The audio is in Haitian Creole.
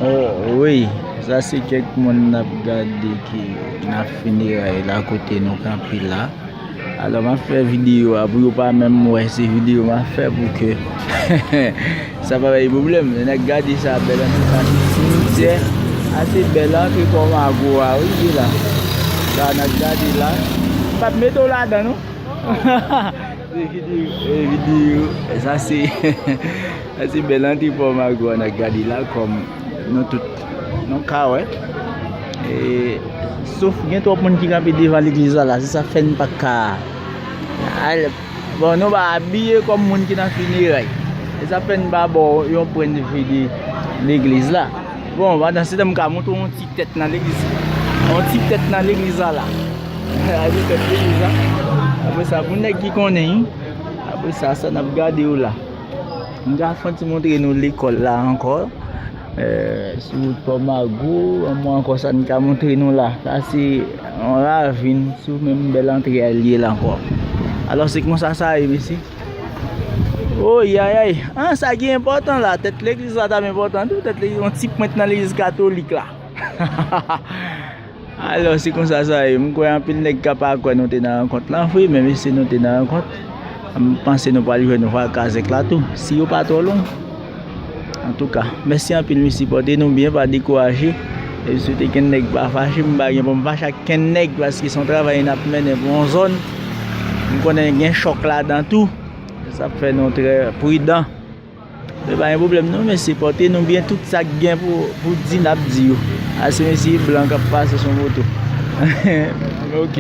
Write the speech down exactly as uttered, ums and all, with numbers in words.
Oh, wi, sa se kèk moun n ap gade ki nan fineray la kote nou kanpe la. Alò, m ap fè videyo a pou yo pa menm wè se videyo m ap fè pou ke sa pa bay pwoblèm. N ap gade sa bèl antre sa se simityè. A se bèl antre Pòmago a, wi, ki la. Sa n ap gade la. M p ap mete w ladan, non. Se videyo, e videyo, sa se, sa se bèl antre Pòmago a n ap gade la kòm nou tout, nou ka wè. E, sof gen twòp moun ki kanpe devan legliz la la, se sa fè n pa ka al, bon, nou pa abiye kòm moun ki nan fineray. Se sa fè n pa ba w yon pwen de vi de legliz la. Bon, pandan se tan m ka montre w yon ti tèt nan legliz. Yon ti tèt nan legliz la la. Gade tèt legliz la. Apre sa, pou nèg ki konnen, wi. Apre sa, sa n ap gade yo la. M ka fè yon ti montre nou lekòl la ankò. Eh, sou wout Pòmago, anmò ankò sa n ka montre nou la. Sa se yon ravin sou menm bèl antre a l ye la ankò. Alò, se konsa sa ye, mesye. Oyayay. Ah, sa ki enpòtan la. Tèt legliz la t ap enpòtan tou. Tèt legliz, yon ti pwent nan legliz katolik la. Alò, se konsa sa ye. M kwè anpil nèg ka pa kwè nou te nan rankont lan vre, men mesye, nou te nan rankont. M panse nou pral jwenn vwa kazèk la tou, si yo pa twò long. Antouka, mèsi anpil, mesye, pòte nou byen, pa dekouraje. E m swete kenn nèg pa fache, m pa gen pou m fache ak kenn nèg, paske se yon travay n ap mennen pou yon zòn. M konnen gen chòk ladan tou. Sa fè nou trè pridan. Men pa gen pwoblèm non, mesye, pòte nou byen, tout sa k gen pou, pou di, n ap di yo. A se mesye blan k ap pase sou moto. Ok.